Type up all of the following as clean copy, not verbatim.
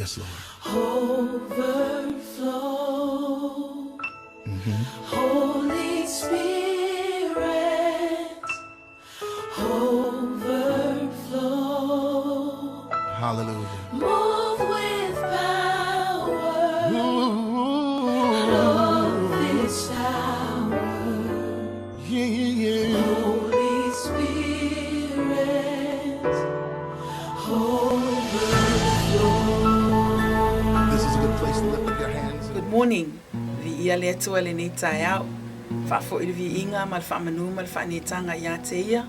Yes, Lord. Overflow. Holy Spirit, overflow. Hallelujah. Move with power. Ooh. Of this hour. Yeah, yeah, yeah. Holy Spirit, overflow. This is a good place to lift up your hands. Good morning. Viia le Atua i lenei taeao. Faafoi le viiga ma le faamanu ma le faanetaga ia te Ia,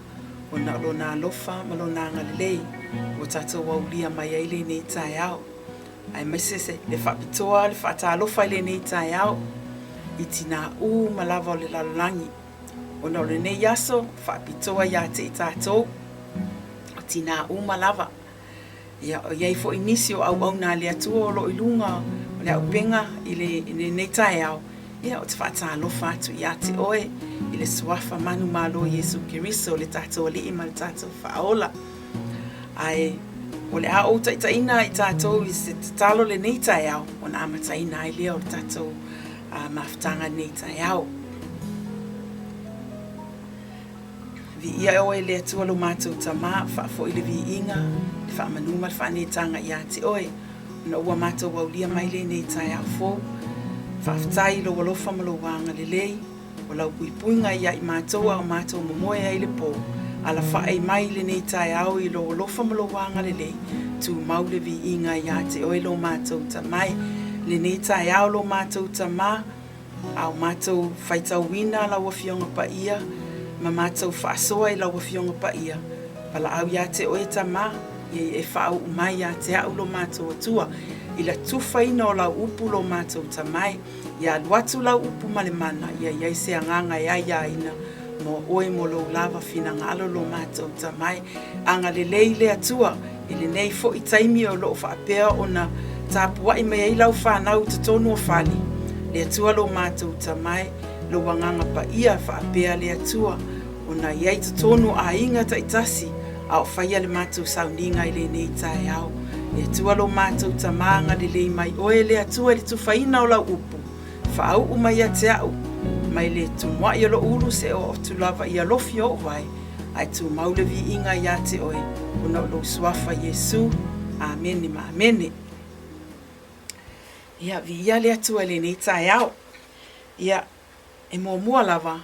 ona o Lona alofa ma Lona agalelei ua tatou aulia mai ai lenei taeao. Aemaise se le faapitoa le faatalofa i lenei taeao i tinā uma lava o le lalolagi, ona o lenei aso faapitoa ia te i tatou, o tinā uma lava. Ia, o i ai foi nisi o auauna a le Atua o lo o i luga o le auupega i le, i lenei taeao, ia, ou te faatalofa atu ia te oe i le Suafa manumalo o Iesu Keriso, le tatou Alii ma le tatou Faaola. Ae o le a ou taitaiina i tatou i se tatalo lenei taeao, ona amataina ai lea o le tatou uh, mafutaga lenei taeao. Viia oe le Atua lo matou Tama, faafoi le viiga, le faamanu ma le faanetaga ia te oe, ona ua matou aulia mai lenei taeao fou. Faafetai i lou alofa ma lou agalelei, o lau puipuiga ia i matou a o matou momoe ai i le po. Alafa'i mai lenei taeao i lou alofa ma lou agalelei, tumau le viiga ia te oe lo matou Tama e. Lenei taeao lo matou Tama, A o matou faitauina lau Afioga Paia ma matou faasoa i lau Afioga Paia, valaau ia te oe Tama, ia e faauu mai ia te a'u lo matou Atua, i la tufaina o lau upu lo matou Tama e, ia alu atu lau upu ma le mana, ia i ai se agaga e aiaina mo oe mo lou lava finagalo lo matou Tama e. Agalelei le Atua i lenei foi taimi o lo o faapea ona tapuai mai ai lau fanau i totonu o fale, le Atua lo matou Tama e, lou Agaga Paia faapea le Atua ona i ai totonu o aiga taitasi a o faia le matou sauniga i lenei taeao. Le Atua lo matou Tama agalelei mai oe le Atua i le tufaina o lau upu, faauu mai ia te a'u mai le tumua'i o lo'u ulu se'o atu lava i alofi o o'u vae, ae tumau le viiga ia te oe ona o lou Suafa Iesu. Amene ma amene. Ia, viia le Atua i lenei taeao. Ia, e muamua lava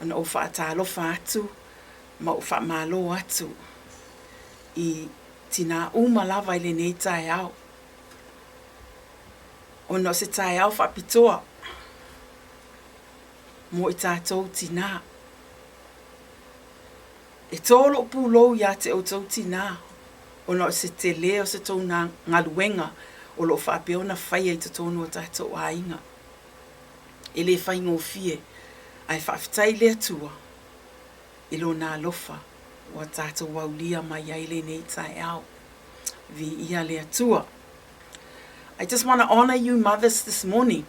ona ou faatalofa atu ma ou faamalo atu i tinā uma lava i lenei taeao, ona o se taeao faapitoa mo i tatou tinā. E tō lou pulou iā te outou tinā ona o se telē o se tou galuega o lo o faapea ona faia i totonu o tatou aiga. E le faigofie, ae faafetai i le Atua i Lona alofa ua tatou aulia mai ai lenei taeao. Viia le Atua. I just want to honor you mothers this morning.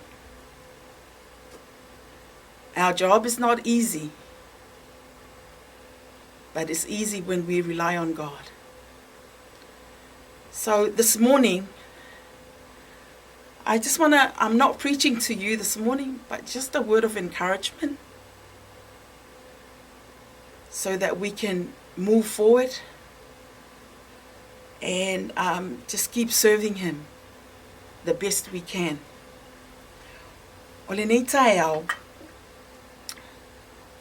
Our job is not easy, but it's easy when we rely on God. So this morning, I just want to, I'm not preaching to you this morning, but just a word of encouragement so that we can move forward and um, just keep serving Him the best we can. O lenei taeao,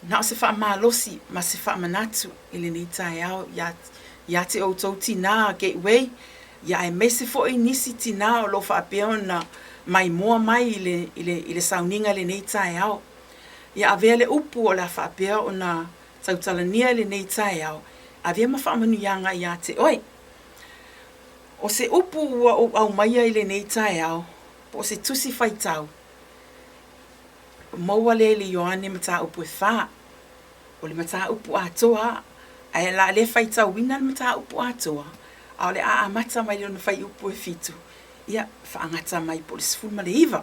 na o se faamalosi ma se faamanatu i lenei taeao iā, iā te outou tinā Gateway, ia aemaise foi nisi tinā o lo o faapea ona maimoa mai i le, i le, i le sauniga i lenei taeao. Ia avea le upu o le a faapea ona tautalania i lenei taeao, avea ma faamanuiaga iā te oe. O se upu ua ou aumaia i lenei taeao, po o se tusi faitau, maua lea i le Ioane mataupu e fā. O le mataupu atoa, ae o le a le faitauina le mataupu atoa, a o le a amata mai lona fuaiupu e fitu, ia, faagata mai po o le 19.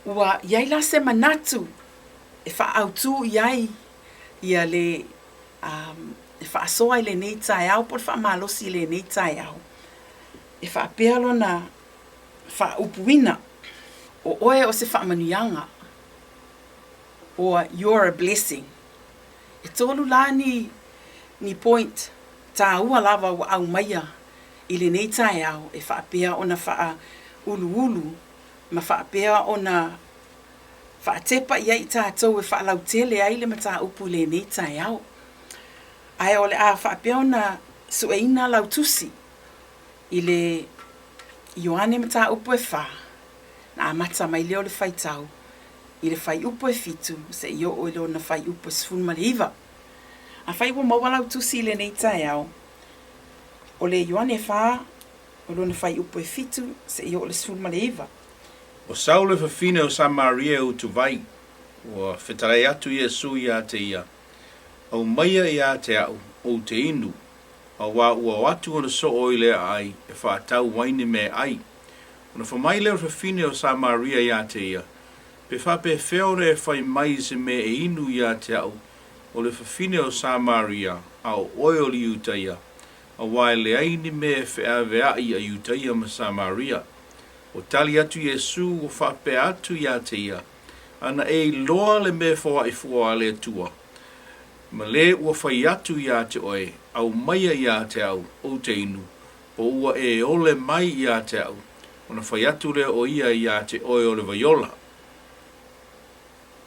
Ua i ai la se manatu e faaautu i ai ia le um, e faasoa i lenei taeao po o le faamalosi i lenei taeao. E faapea lona faaupuina. O oe o se faamanuiaga, or you're a blessing. E tolu la ni ni point tāua lava ua aumaia i lenei taeao e faapea ona faauluulu ma faapea ona faatepa i ai i tatou e faalautele ai le mataupu i lenei taeao. Ae o le a faapea ona sueina lau tusi i le Ioane mataupu e 4, na amata mai lea o le faitau i le fuaiupu e 7 seia oo i lona fuaiupu e 19. Afai ua maua lau tusi i lenei taeao, o le Ioane 4, o lona fuaiupu e 7 seia oo i le 19. Ua sau le fafine o Samaria e utuvai, ua fetalai atu Iesu iā te ia, Aumaia iā te a'u, ou te inu, auā ua o atu ona soo i le aai e faatau ai ni meaai. Ona fai mai lea o le fafine o Samaria iā te ia, Pe faapefea ona e fai mai i se mea e inu iā te a'u, o le fafine o Samaria, a o oe o le Iutaia, auā e leai ni mea e feaveaʻi a Iutaia ma Samaria. Ua tali atu Iesu ua faapea atu iā te ia, Ana e iloa le mea foaʻi fua a le Atua, ma le ua fai atu iā te oe, aumaia iā te a'u, ou te inu, po ua e ole mai iā te a'u, ona fai atu lea o ia iā te oe o le vai ola.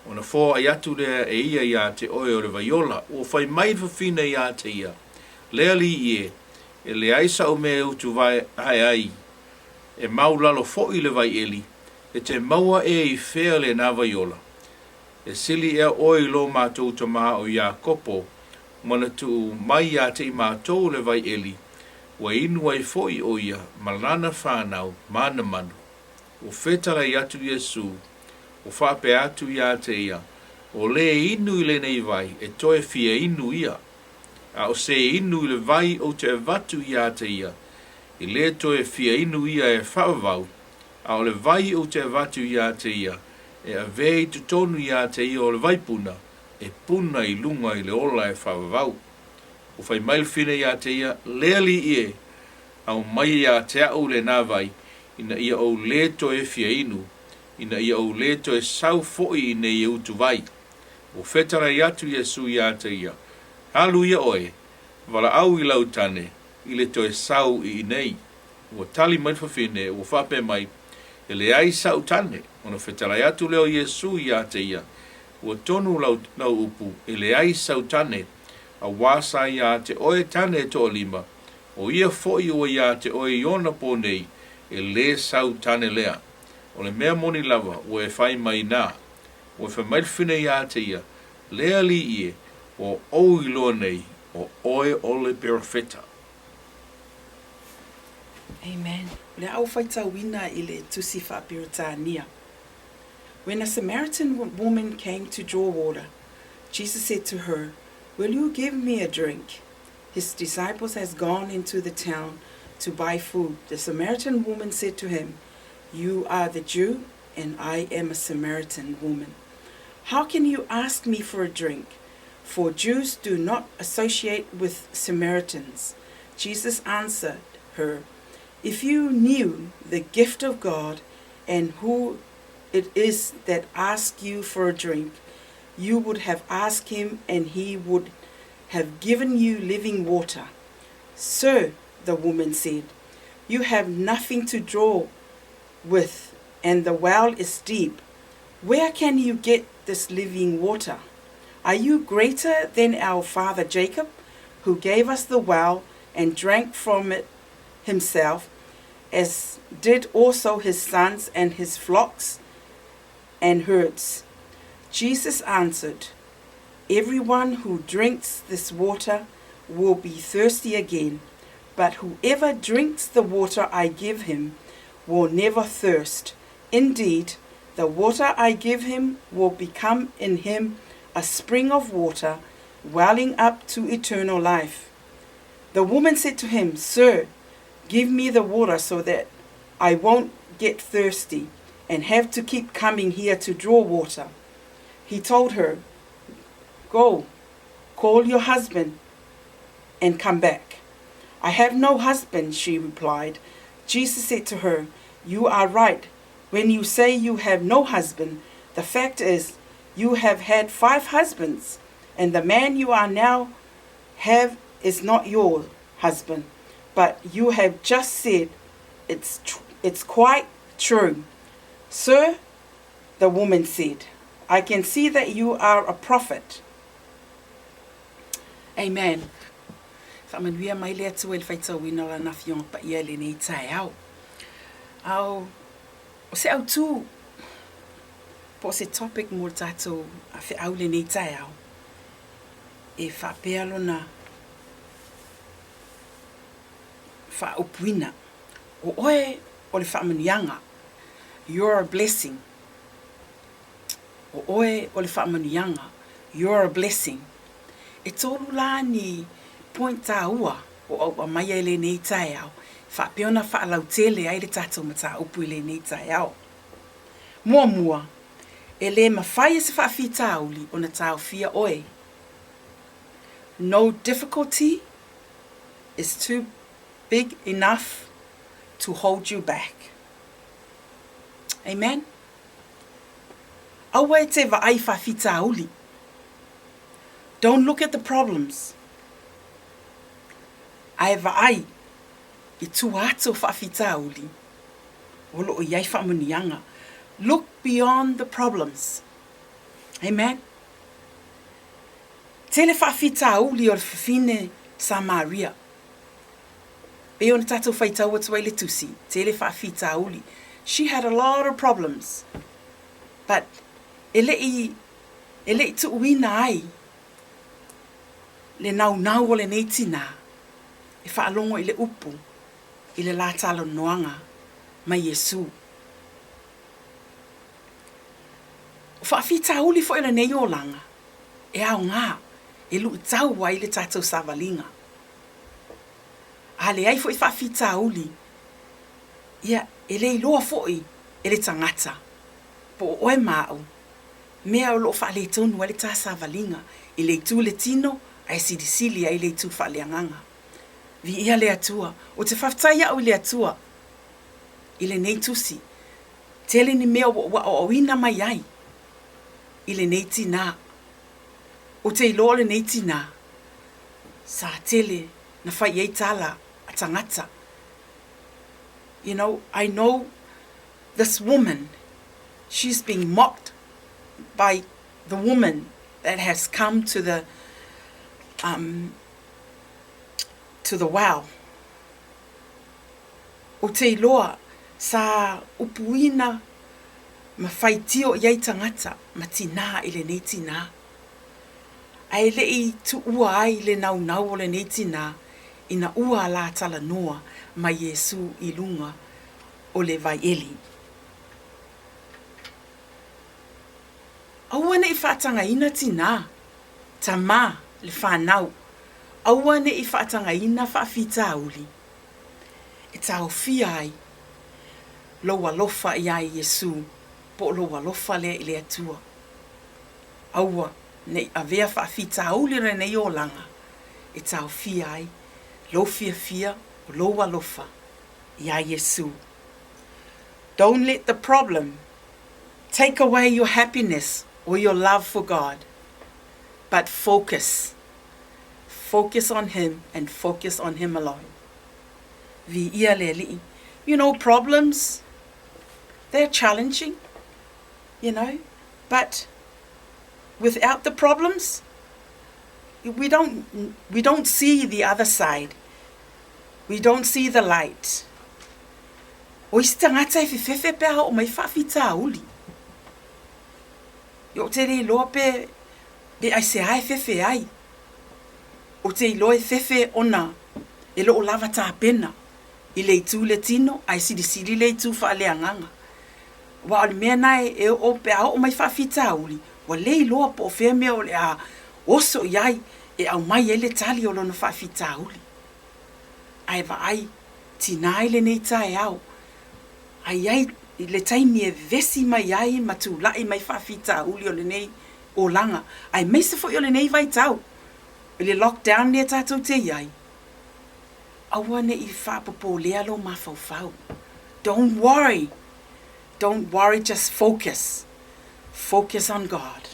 Ona foaʻi atu lea e ia iā te oe o le vai ola, ua fai mai le fafine iā te ia, Le alii e, e leai saʻu mea e utu ae ai, e maulalo foʻi le vai ʻeli, e te maua ē i fea lenā vai ola. E sili ea oe i lo matou tamā o Iakopo, ma na tuu mai iā te i matou le vai ʻeli, ua inu ai foʻi ʻo ia ma lana whanau ma na manu. Ua fetalai atu Iesū, ua faapea atu iā te ia, O lē inu i lenei vai, e toe fia inu ia. A o se inu i le vai ou te avatu iā te ia, e lē toe fia inu ia e faavavau, a o le vai ou te avatu iā te ia, e avē i totonu iā te ia o le vaipuna, e puna i luga i le ola e faavavau. Ua fai mai le fafine iā te ia, Le alii e, aumai iā te a'u lenā vai, ina ia ou lē toe fia inu, ina ia ou lē toe sau foʻi iinei e utu vai. Ua fetalai atu Iesu iā te ia, Alu ia oe, valaau i lau tane, i le toe sau iinei. Ua tali mai le fafine, ua faapea mai, E leai saʻu tane. Ona fetalai atu lea o Iesu iā te ia, Ua tonu lau, lau upu, e leai sau tane, auā sa iā te oe tane e toalima, o ia foʻi ua iā te oe i ona pō nei, e lē sau tane lea. O le mea moni lava, ua e fai mai nā. Ua fai mai le fafine iā te ia, Le alii e, ua ou iloa nei, o oe o le perofeta. Amen. O le a ou faitauina i le Tusi Faa-Peretania. When a Samaritan woman came to draw water, Jesus said to her, Will you give me a drink? His disciples has gone into the town to buy food. The Samaritan woman said to him, You are the Jew, and I am a Samaritan woman. How can you ask me for a drink? For Jews do not associate with Samaritans. Jesus answered her, If you knew the gift of God and who it is that asks you for a drink, you would have asked him and he would have given you living water. Sir, the woman said, you have nothing to draw with, and the well is deep. Where can you get this living water? Are you greater than our father Jacob, who gave us the well and drank from it himself, as did also his sons and his flocks and herds? Jesus answered, Everyone who drinks this water will be thirsty again, but whoever drinks the water I give him will never thirst. Indeed, the water I give him will become in him a spring of water welling up to eternal life. The woman said to him, Sir, give me the water so that I won't get thirsty and have to keep coming here to draw water. He told her, Go, call your husband and come back. I have no husband, she replied. Jesus said to her, You are right when you say you have no husband. The fact is, you have had five husbands, and the man you are now have is not your husband. But you have just said it's, tr- it's quite true. Sir, the woman said, I can see that you are a prophet. Amen. Faamanuia mai le Atua i le faitauina o Lana Afioga Paia i lenei taeao. Ao, o se autū, po o se topic mo le tatou feau i lenei taeao, e faapea lona faaupuina, O oe o le faamanuiaga, you're a blessing. O oe o le faamanuiaga, you're a blessing. E tolu la ni point tāua o auʻa maia i lenei taeao e faapea ona faalautele ai le tatou mataupu i lenei taeao. Muamua, e le mafai e se faafitauli ona taofia oe. No difficulty is too big enough to hold you back. Amen. Aua e te vaai faafitauli. Don't look at the problems. Ae vaai i tua atu o faafitauli o lo o i ai faamanuiaga. Look beyond the problems. Amen. Tele faafitauli o le fafine Samaria. Pei ona tatou faitau atu ai le tusi, tele faafitauli. She had a lot of problems. But e le i e le i tuuina ai le naunau o lenei tinā e faalogo i le upu i le la talanoaga ma Iesū. O faafitauli foi o lenei olaga e aoga e luitau ai le tatou savaliga. A leai foi faafitauli, ia, e le iloa foi e le tagata po o oe ma au mea o lo o faaletonu ai le ta savaliga i le itu le tino ae silisili ai le itu faaleagaga. Viia le Atua! Ou te faafetai au i le Atua i lenei tusi. Tele ni mea ua ou aoaoina mai ai i lenei tinā. Ou te iloa o lenei tinā sa tele na fai i ai tala a tagata. You know, I know this woman, she's being mocked by the woman that has come to the um, to the well. Ou te iloa, sa upuina ma faitio i ai tagata ma tinā i lenei tinā. Ae le i tuua ai le naunau o lenei tinā ina ua la talanoa ma Iesū i luga o le vaieli. Aua ne i faatagaina tinā, tamā, le whanau, aua ne i faatagaina faafitauli e taofia ai lou alofa iā Iesū po o lou alofa lea i le Atua. Aua ne i avea faafitauli o lenei olaga e taofia ai lou fiafia o lou alofa iā Iesū. Don't let the problem take away your happiness or your love for God, but focus. Focus on Him and focus on Him alone. Viia le Alii. You know, problems, they're challenging, you know, but without the problems, we don't, we don't see the other side. We don't see the light. O isi tagata e fefefe pe a oo mai faafitauli. Ia ou te le iloa pe, pe aisea e fefe ai. Ou te iloa e fefe ona e le o lava tapena i le itu le tino ae silisili le itu faaleagaga. Aua o le mea na e oo pe a oo mai faafitauli, ua le iloa po o fea mea o le a oso i ai e aumai ai le tali o lona faafitauli. Ae vaai, tinā i lenei taeao, a i ai le taimi e vevesi mai ai ma tulai mai faafitauli o lenei olaga, aemaise foi o lenei vaitau i le lockdown lea tatou te i ai. Aua ne i faapopolea lou mafaufau. Don't worry. Don't worry, just focus. Focus on God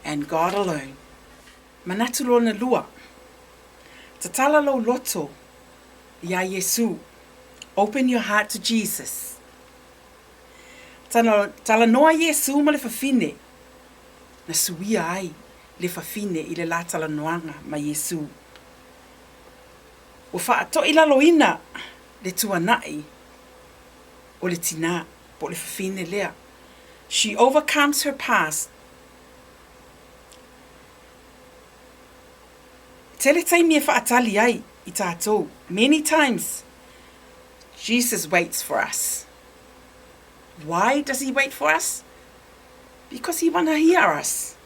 and God alone. Manatu lona lua, Tatala lou loto iā Iesū. Open your heart to Jesus. Talanoa Iesū ma le fafine, na suia ai le fafine i le la talanoaga ma Iesū. Ua faatoʻilaloina le tuanaʻi o le tinā, po o le fafine lea. She overcomes her past. Tele taimi e faatali ai i tatou. Many times Jesus waits for us. Why does he wait for us? Because he wanna hear us.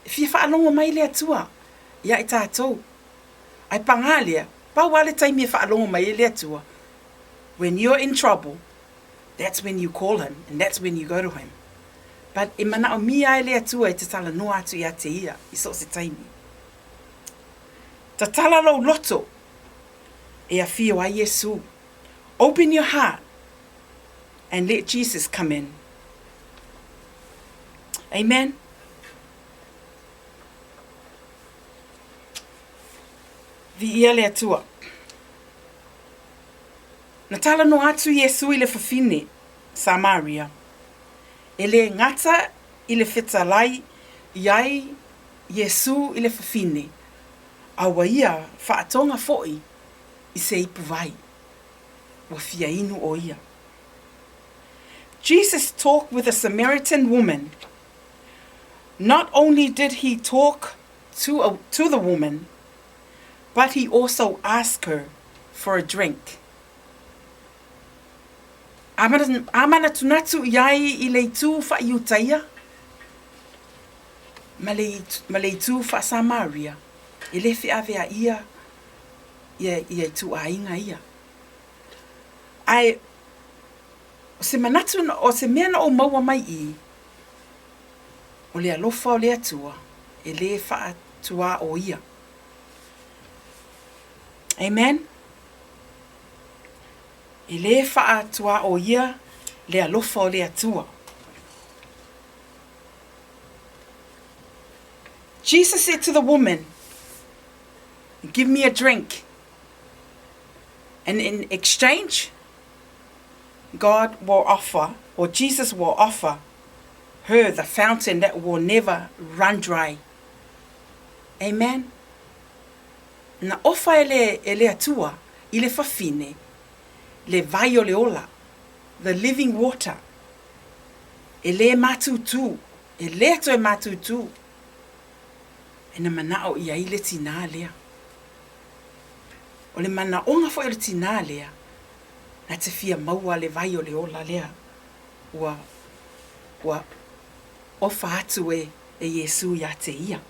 E fia faalogo mai le Atua ia i tatou. Ae pagā lea, pau lava le taimi e faalogo mai ai le Atua, when you're in trouble, that's when you call him and that's when you go to him. But e manaomia ai le Atua e te talanoa atu ia te ia i so o se taimi. Tatala lou loto e afio ai Iesu. Open your heart and let Jesus come in. Amen. Viia le Atua. Na talanoa atu Iesu i le fafine, Samaria, e le gata i le fetalai i ai Iesu i le fafine, a ua ia faatoga foi i se ipu vai. Ua fia inu ʻo ia. Jesus talked with a Samaritan woman. Not only did he talk to, a, to the woman, but he also asked her for a drink. A manatunatu i ai i le itu faa-Iutaia ma le, ma le itu faa-Samaria, e le feaveaia ia, ia ituaiga ia. Ae, o se manatu, o se mea na ou maua mai i i, o le alofa o le Atua, e le faatuaoia. Amen? E le faatuaoia le alofa o le Atua. Jesus said to the woman, Give me a drink. And in exchange, God will offer, or Jesus will offer, her the fountain that will never run dry. Amen. Na ofa e le, e le Atua i le fafine le vai o le ola, the living water, e le mātūtū, e le toe mātūtū, e na manaʻo i ai le tinā lea. O le manaʻoga foi o le tinā lea, na te fia maua le vai o le ola lea, ua, ua ofa atu e, e Iesū iā te ia.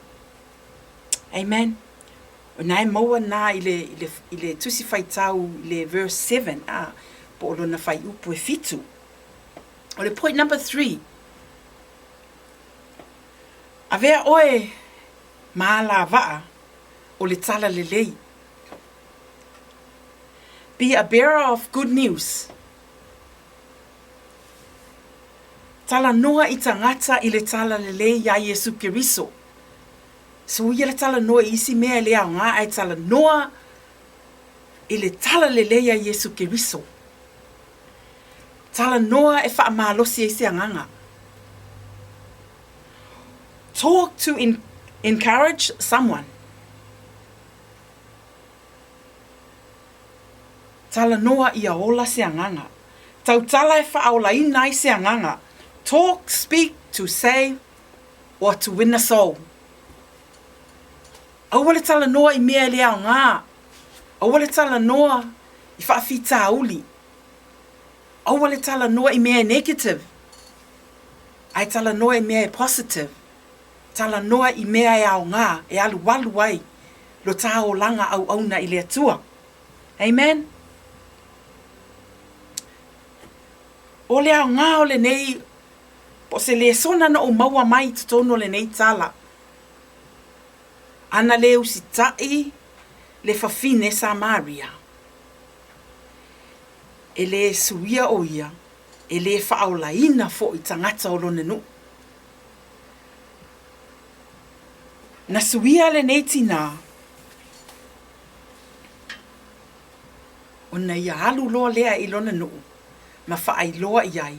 Amen. O na e maua nā i le, i le, i le tusi faitau i le verse 7, a, po o lona whaiupu e fitu. O le point number 3, Avea ʻoe ma alavaʻa o le talalelei. Be a bearer of good news. Talanoa i tagata i le talalelei iā Iesu Keriso. So ia le talanoa i isi mea e le aoga ae talanoa i le talalelei a Iesu Keriso. Talanoa e faamalosi ai se agaga. Talk to encourage someone. Talanoa ia ola se agaga. Tautala e faaolaina ai se agaga. Talk, speak to save or to win a soul. Aua le talanoa i mea e le aoga. Aua le talanoa i faafitauli. Aua le talanoa i mea e negative. Ae talanoa i mea e positive. Talanoa i mea e aoga, e alualu ai lo tā olaga auauna i le Atua. Amen? O le aoga o lenei, po o se lesona na ou maua mai i totonu o lenei tala, ana le usitaʻi le fafine Samaria. E lē suia ʻo ia, e lē faaolaina foʻi tagata o lona nuʻu. Na suia lenei tinā, ona ia alu loa lea i lona nuʻu ma faailoa i ai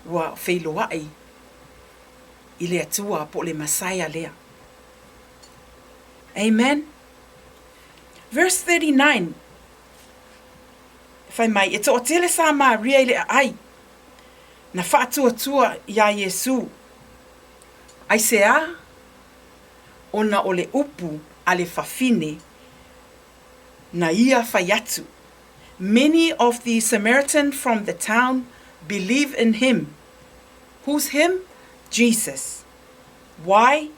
ua feiloaʻi i le Atua po o le Masaia lea. Amen. Verse 39, Fai mai, e toʻatele Samaria i le ʻaʻai, na faatuatua iā Iesū. Aisea? Ona o le upu a le fafine na ia fai atu, Many of the Samaritan from the town believe in him. Who's him? Jesus. Why?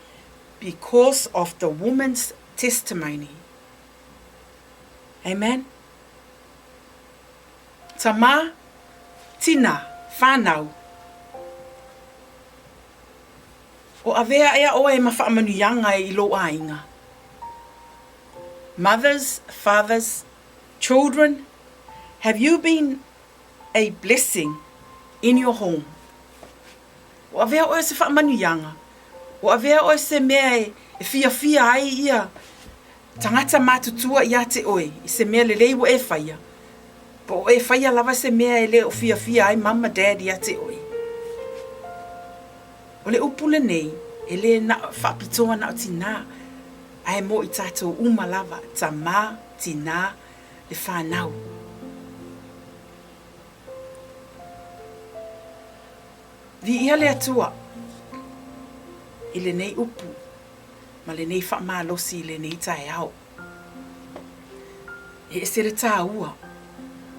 Because of the woman's testimony. Amen. Tamā, tina, whānau. O avea ea ʻoe ma faamanuiaga i lou ʻāiga. Mothers, fathers, children, have you been a blessing in your home? Ua avea ʻoe se faamanuiaga? Ua avea ʻoe se mea e fiafia ai ia tagata matutua iā te ʻoe i se mea lelei ua e faia? Po o e faia lava se mea e le o fiafia ai mama, dad iā te ʻoe? O le upu lenei, e lē na faapitoa na o tinā, ae mo i tātou uma lava, tamā, tinā, le whānau. Viia le Atua i lenei upu ma lenei faamalosi i lenei taeao. E ese le tāua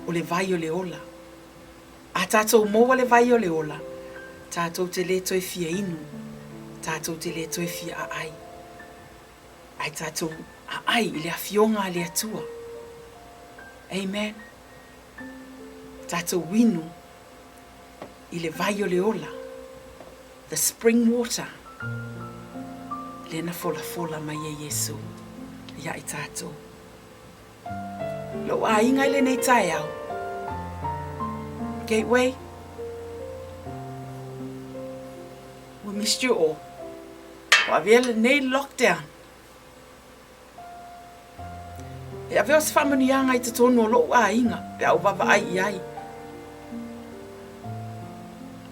o le vai o le ola. A tātou maua le vai o le ola, tātou te lē toe fia inu, tātou te lē toe fia aai. Ae tātou aai i le afioga a le Atua. Amen. Tātou inu i le vai o le ola, the spring water, lea na folafola mai e Iesu ia i tātou. Lou aiga i lenei taeao. Gateway, we missed you all. Ua avea lenei lockdown. E avea o se faamanuiaga i totonu o lou aiga pe a ou vaavaai i ai.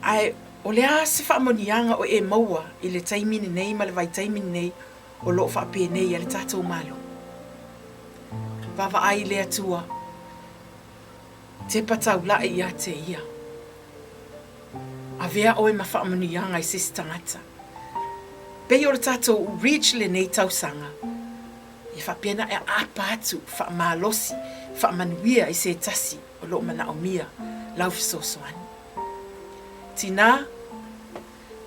Ae o le a se faamanuiaga o e maua i le taimi lenei ma le vaitaimi lenei o lo o faapenei ai le tatou Malo. Vaavaai i le Atua, tepa taulaʻi ia te ia. Avea ʻoe ma faamanuiaga i se isi tagata. Pei o le tatou reach lenei tausaga, e faapena e aapa atu, faamalosi, faamanuia i se tasi o lo o manaomia lau fesoasoani. Tinā,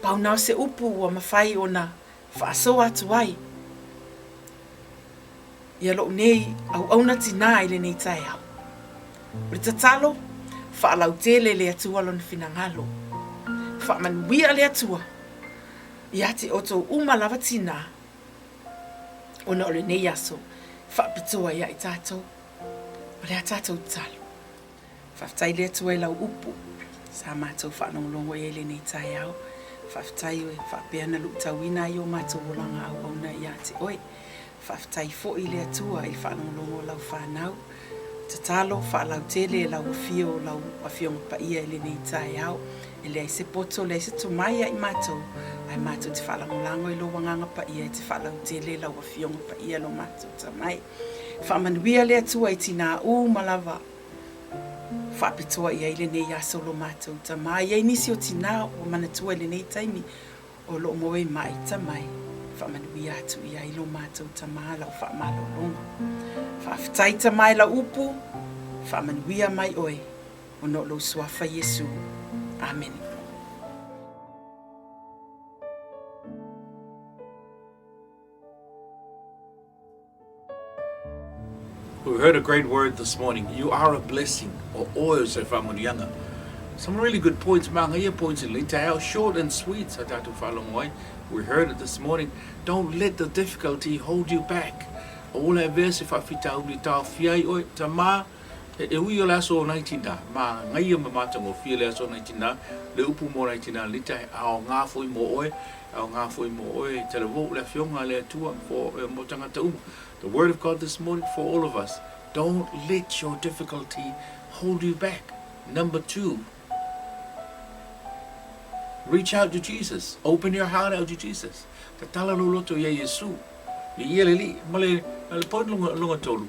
pau na o se upu ua mafai ona faasoa atu ai ia loʻu nei auauna tinā i lenei taeao. O le tatalo, faalautele le Atua lona finagalo. Faamanuia le Atua ia te outou uma lava tinā, ona o lenei aso faapitoa ia i tatou. O le a tatou tatalo. Faafetai le Atua i lau upu sa matou faalogologo i ai lenei taeao. Faafetai e faapea na luitauina ai o matou olaga auauna ia te oe. Faafetai foi le Atua i le faalogologo o lau fanau. Tatalo faalautele e lau afio o lau Afioga Paia i lenei taeao. E leai se poto, leai se tomai ia i matou, ae matou te faalagolago i lou Agaga Paia e te faalautele lau Afioga Paia lo matou Tamai. Faamanuia le Atua i tinā uma lava faapitoa i ai lenei aso lo matou tamā. E i ai nisi o tinā ua manatua i lenei taimi o lo o moe mai tamai, faamanuia atu i ai lo matou tamā lau faamalologa. Faafetai tamā i lau upu, faamanuia mai oe ona o lou suafa Iesu. Amene. We heard a great word this morning. You are a blessing. O oe o se faamanuiaga. Some really good points. Māngaia points in lita. How short and sweet sa tātou faalogo ai. We heard it this morning. Don't let the difficulty hold you back. Aua le avea se faafitauli taofia ai oe. Tamā, E ui o le aso o nai tinā, manaia ma matagofie le aso o nai tinā, le upu mo nai tinā lenei taeao, aoga foi mo oe, aoga foi mo oe, talavou le Afioga a le Atua for, mo tagata uma. The word of God this morning for all of us. Don't let your difficulty hold you back. Number 2, reach out to Jesus. Open your heart out to Jesus. Tatala lou loto ia Iesu. Viia le Alii. Ma le, le point longa, longa tolu.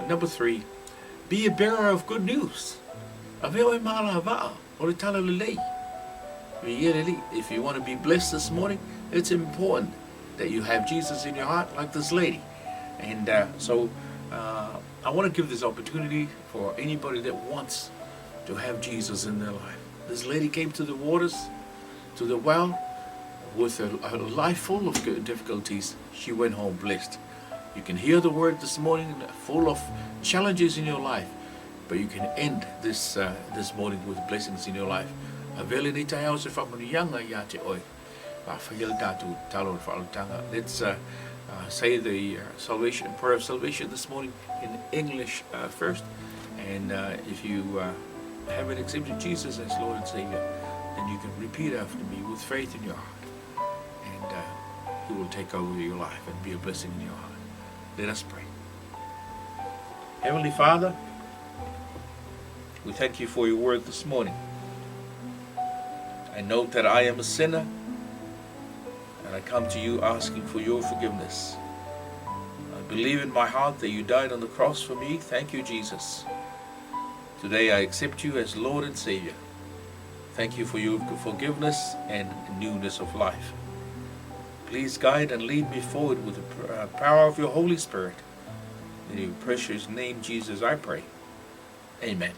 Number 3, be a bearer of good news. Avea oe ma alavaa o le tala lelei. Viia le Alii. If you want to be blessed this morning, it's important that you have Jesus in your heart like this lady. And so I want to give this opportunity for anybody that wants to have Jesus in their life. This lady came to the waters, to the well, with a life full of difficulties. She went home blessed. You can hear the word this morning, full of challenges in your life, but you can end this this morning with blessings in your life. Avea lenei taeao se faamanuiaga ia te oe. Faafaia le tatou tatalo o le faaolataga. Let's say the salvation prayer of salvation this morning in English first. And if you haven't accepted Jesus as Lord and Savior, then you can repeat after me with faith in your heart. And He will take over your life and be a blessing in your heart. Let us pray. Heavenly Father, we thank you for your word this morning. I know that I am a sinner, and I come to you asking for your forgiveness. I believe in my heart that you died on the cross for me. Thank you, Jesus. Today I accept you as Lord and Savior. Thank you for your forgiveness and newness of life. Please guide and lead me forward with the power of your Holy Spirit. In your precious name, Jesus, I pray. Amen.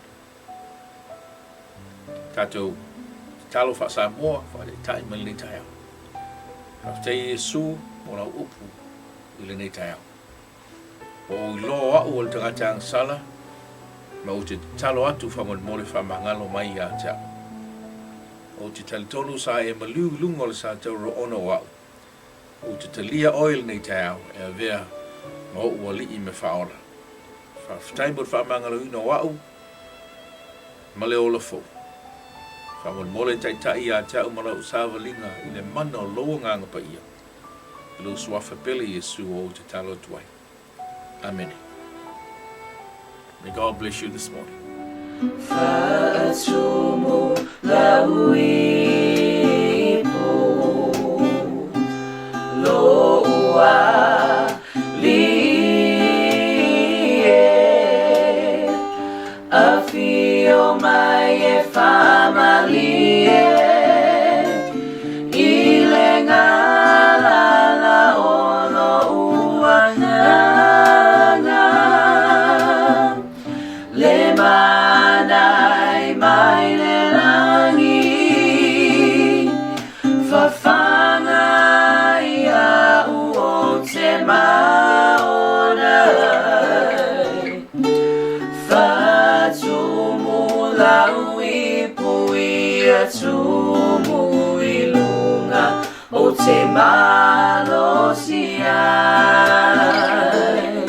Tatou tatalo faa-Samoa, faataitai mai lenei taeao. Faafetai e Iesu mo lau upu i lenei taeao. Ua ou iloa o au o le tagata agasala, ma ou te tatalo atu faamolemole faamagalo mai ia te au. Ou te talitonu sa e maliu i luga o le sa tauraona o au. Ou te talia oe i lenei taeao e avea ma ou alii me faaola. Faafetai mo le faamagaloina o au ma le ola fou. Faamolemole taitai ia te au ma lau savaliga i le mana o lou Agaga Paia. I lou suafa pele Iesu o ou tatalo atu ai. Amene. May God bless you this morning. Faatumu lau ipu lou alii e, Afio mai e faamalie i le galala o lou agaga, Le manai mai le lagi, Fafaga ia'u ou te maona ai, Faatumu lau ipu ia tumu i luga ou te malosi ai.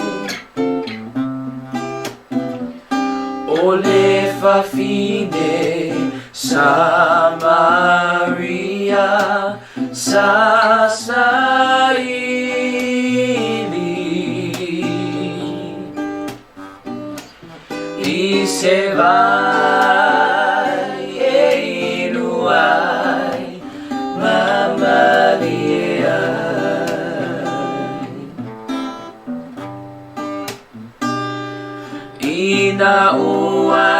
O le fafine Samaria sa saili i se vai e inu ai ma malie ai. Ina ua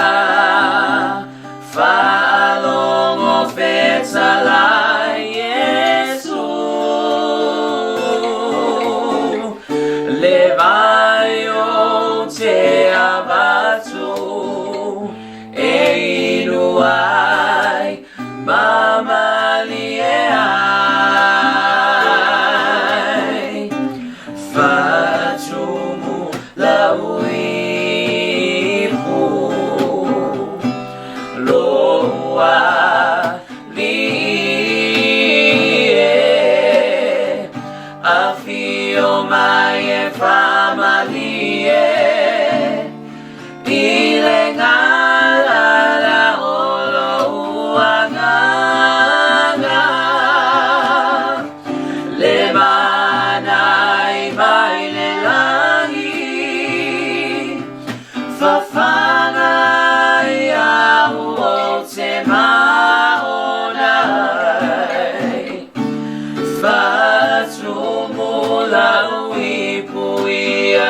faalogo fetalai Iesu, le vai ou te avatu e inu ai ma malie ai. Faatumu lau ipu.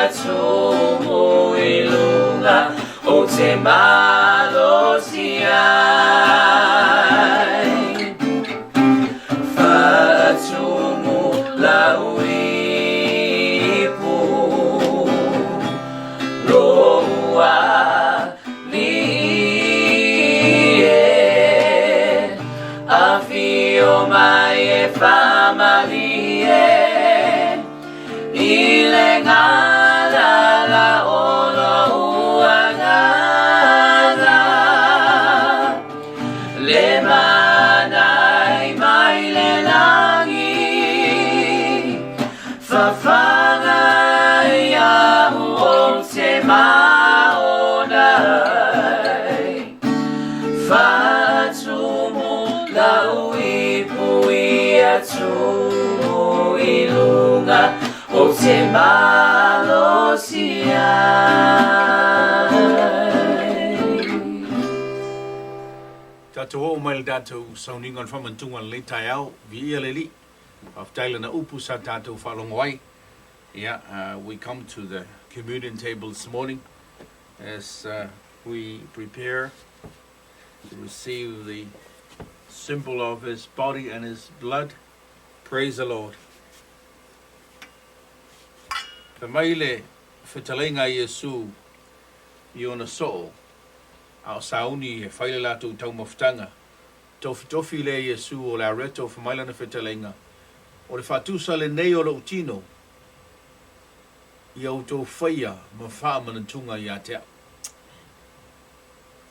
Faatumu i luga o te malosi ai. Faatumu lau ipu lou alii e. Afio mai e faamalie i le galala o lou agaga. Le mana i mai le lagi, fafaga ia'u ou te maona ai. Faatumu lau ipu ia tumu i luga o te malosi ai. Tatou oo mai i le tatou sauniga o le faamanatuga o lenei taeao, viia le Alii, faafetai Lana upu sa tatou faalogo ai. Yeah, we come to the communion table this morning as we prepare to receive the symbol of his body and his blood. Praise the Lord. Fai mai le fetalaiga a Iesu i ona soo, a o sauni e fai le latou taumafataga. Tofitofi lea Iesu o le areto fai mai lana fetalaiga, O le faatusa lenei o lou tino ia outou faia ma faamanatuga ia te au.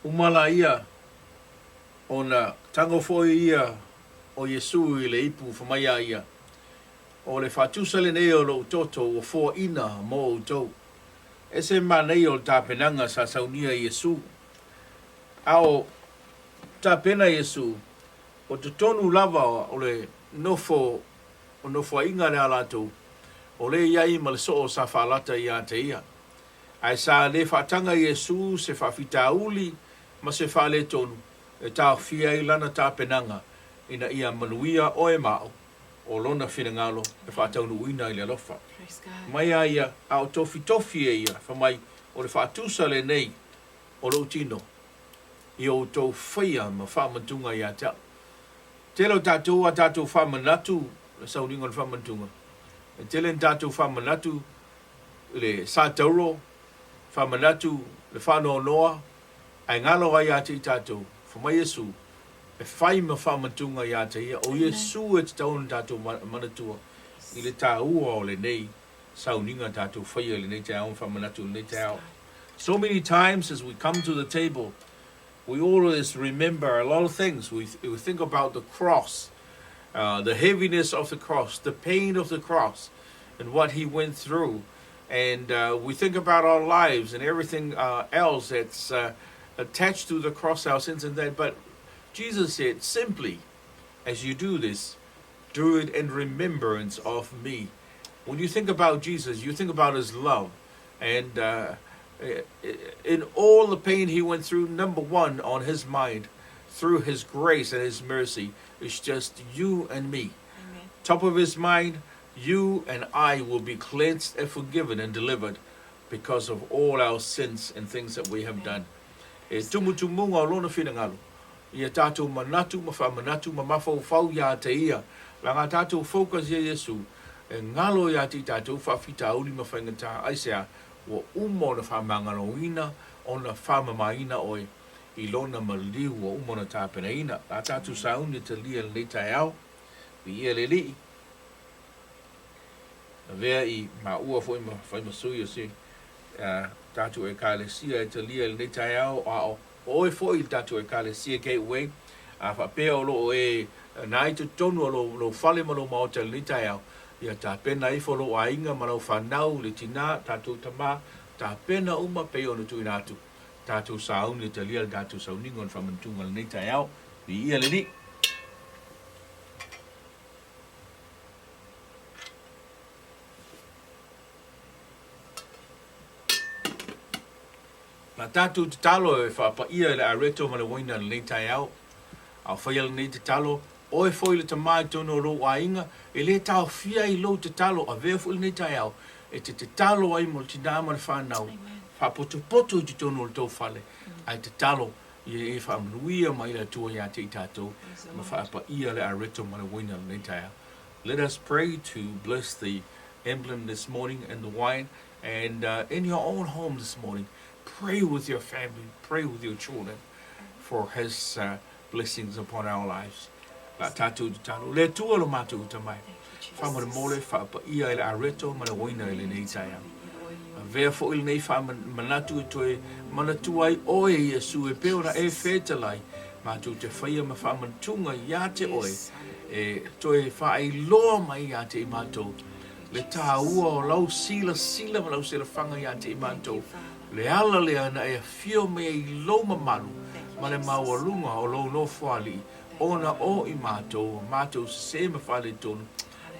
Uma la ia ona tago foi ia o Iesu i le ipu fai mai a ia, O le faatusa lenei o lou toto ua foaina mo outou. Ese manaia o le tapenaga sa saunia e Iesu. A o tapena Iesu, o totonu lava o le nofo o nofoaiga lea a latou, o lea i ai ma le soo sa faalata ia te ia. Ae sa le faataga Iesu se faafitauli ma se faaletonu e taofia ai lana tapenaga ina ia manuia oe ma au o lona finagalo e faataunuuina i le alofa. Mai a ia, a o tofitofi e ia, fai mai, o le faatusa lenei o lou tino i outou faia ma faamantuga ia te au. Tele o tatou a tatou faamanatu le sauniga o le faamantuga, e tele ni tatou faamanatu i le sa tauro, faamanatu le faanoanoa, ae galo ai ia te i tatou, fai mai Iesu, e fai ma faamantuga ia te ia, o Iesu e tatau ona tatou manatua i le taua o lenei sauniga tatou faia i lenei taeao ma faamanatu i lenei taeao. So many times as we come to the table, we always remember a lot of things. We, we think about the cross, the heaviness of the cross, the pain of the cross, and what he went through. And we think about our lives and everything else that's attached to the cross, our sins and that. But Jesus said, simply, as you do this, do it in remembrance of me. When you think about Jesus, you think about his love. And in all the pain he went through, number one on his mind, through his grace and his mercy, is just you and me. Amen. Top of his mind, you and I will be cleansed and forgiven and delivered because of all our sins and things that we have done. E tumutumuga o lona finagalo, ia tatou manatu ma faamanatu ma mafaufau ia te ia, laga tatou focus ia Iesu, e galo ia te i tatou faafitauli ma faigata, aisea, ua uma ona faamagaloina, ona faamamaina oe i lona maliu ua uma ona tapenaina. La tatou sauni e talia i lenei taeao, viia le Alii, avea i maua foi ma fai ma sui o si tatou Ekalesia e talia i lenei taeao, a o oe foi i le tatou Ekalesia Gateway, a faapea o lo o e na i totonu o lou fale ma lou maota i lenei taeao, ia tapena ifo lou aiga ma lau fanau, le tina, tatou tama, tapena uma pei ona tuuina atu tatou sauni e talia le tatou sauniga o le faamanatuga i lenei taeao. Viia le Alii. Na tatou tatalo e faapaia i le areto ma le uaina i lenei taeao. A o faia lenei tatalo, oe foi le tama i totonu o lou aiga, e le taofia ai lou tatalo, avea foi lenei taeao e te tatalo ai mo le tinā ma le fanau, faapotopoto i totonu o le tou fale, ae tatalo ia e faamanuia mai le Atua iā te i tatou ma faapaia le areto ma le uaina lenei taeao. Let us pray to bless the emblem this morning and the wine, and in your own home this morning, pray with your family, pray with your children for His blessings upon our lives. La tatou tatalo. Le Atua lo matou uta mai. Faamolemole faapaia i le areto ma le uaina i lenei taeao. Avea foi lenei faamanatu e toe manatua ai oe Iesu e pei ona e fetalai matou te faia ma faamanatuga iā te oe e toe faailoa mai iā te i matou le tāua o lau silasila ma lau silafaga iā te i matou le ala lea na e afio mai ai i lou mamalu ma le maualuga o lou nofoalii ona o i matou o matou sesē ma faaletonu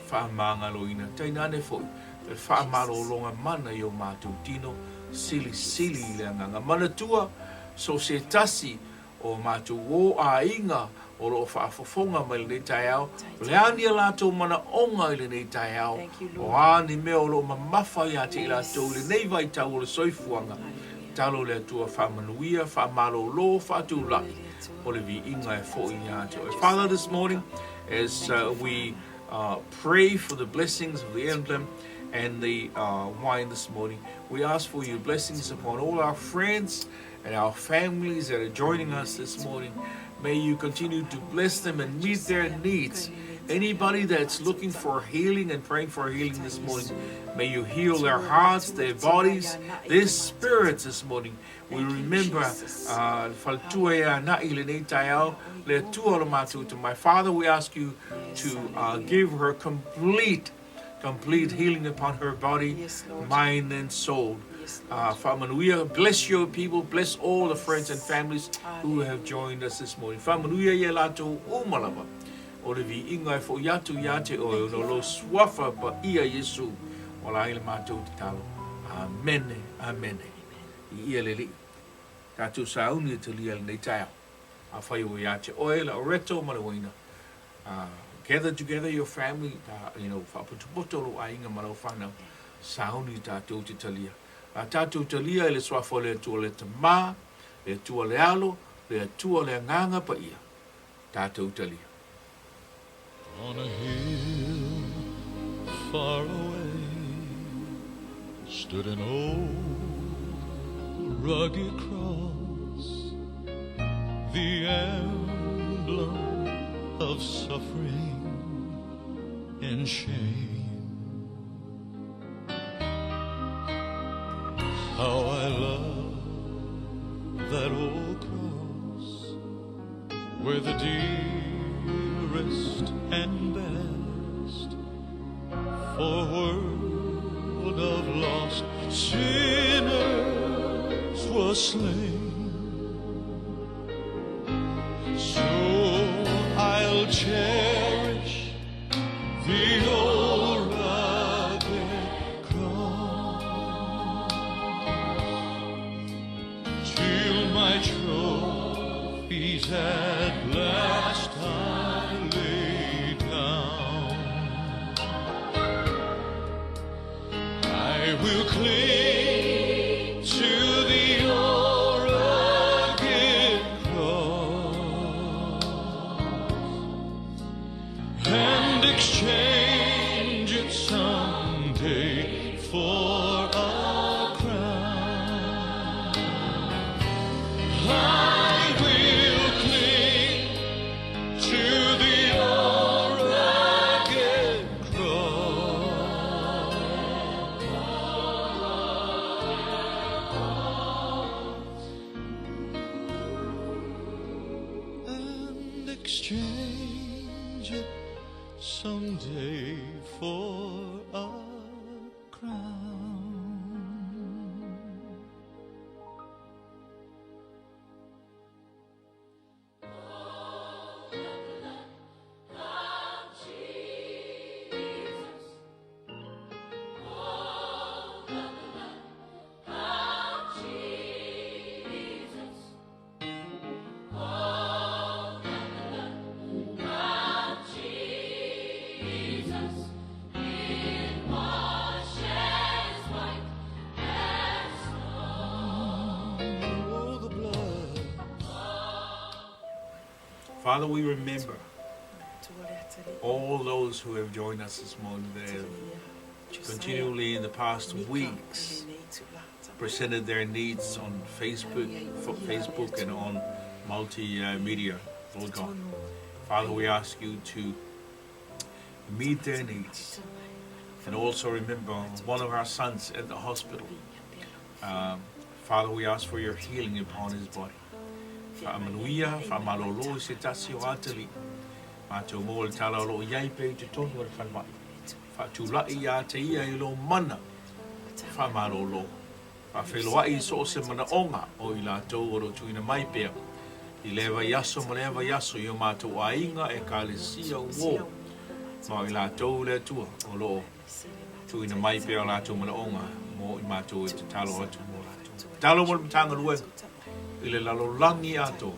faamagaloina tainane foi le faamalologa mana i o matou tino silisili i le agaga. Manatua so se tasi o matou ō aiga o lo o faafofoga mai lenei taeao, o le a ni a latou manaoga i lenei taeao, o a ni mea o lo o mamafa iā te i latou i lenei vaitau o le soifuaga, tatalo le Atua faamanuia, faamalolo, faatulai o le viiga e foi iā te oe. Father, this morning, as we pray for the blessings of the emblem and the wine this morning, we ask for your blessings upon all our friends and our families that are joining us this morning. May you continue to bless them and meet their needs. Anybody that's looking for healing and praying for healing this morning, may you heal their hearts, their bodies, their spirits this morning. We remember faletua ia na'i lenei taeao, le Atua o le matou uta mai. Father, we ask you to give her complete complete healing upon her body, Yes, Lord. mind and soul. Yes, Lord. Faamanuia, bless your people, bless all the friends and families who have joined us this morning. Faamanuia ia latou uma lava o le viiga e fo'i atu iā te oe ona o lou suafa paia Iesu o la ai le matou tatalo. Amene, amene. Viia le Alii. Tatou sauni e talia lenei taeao. Afai ua iā te oe le areto ma le uaina, gather together your family, you know, faapotopoto lou aiga ma lau fanau, sauni tatou te talia. A tatou talia i le suafa o le Atua le Tamā, le Atua le Alo, le Atua le Agaga Paia, tatou talia. On a hill far away stood an old rugged cross, the emblem of suffering and shame. How I love that old cross where the dearest and best for world of lost sinners was slain. So I'll cherish the old rugged cross till my trophies at last I lay down. I will cling to the old rugged cross and exchange it someday for a crown. I will cling to the old rugged cross and exchange it someday for a crown. Jesus, in my Father, we remember all those who have joined us this morning. They have continually in the past weeks presented their needs on Facebook, Facebook and on multimedia, Lord God. Father, we ask you to meet their needs and also remember one of our sons at the hospital. Father, we ask for your healing upon his body. Faamanuia, faamalolo i se tasi o atalii. Matou maua le tala o lo o i ai pea i totonu o le falemai. Faatulai ia te ia i lou mana faamalolo. Faafeiloai i so o se manaoga o i latou o lo o tuuina mai pea i lea vaiaso ma lea vaiaso i o matou aiga, Ekalesia, uo, ma o i latou le Atua o lo o tuuina mai pea o latou manaoga mo i matou e tatalo atu mo latou. Tatalo mo le Matagaluega i le lalolagi atoa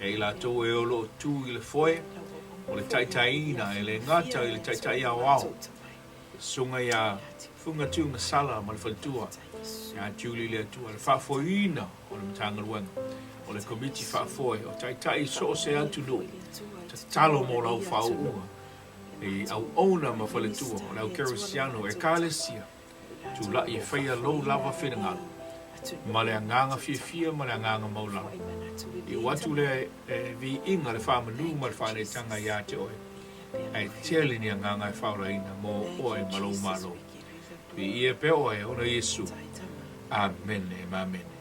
e i latou e o lo o tu i le foe o le taitaiina e le gata i le Taitai Aoao, le Susuga ia Fuga Tuigasala ma le faletua ia Julie le Atua, le faafoeina o le Matagaluega o le Komiti Faafoe o Taitai so o se atunuu. Tatalo mo lau faauuga i auauna ma faletua o le au Kerisiano, Ekalesia, tulai e faia lou lava finagalo ma le agaga fiafia ma le agaga maualalo. Iu atu lea e viiga le faamanu ma le faaneetaga ia te oe, ae tele ni agaga e faaolaina mo oe ma lou Malo. Viia pea oe ona Iesu. Amene ma amene.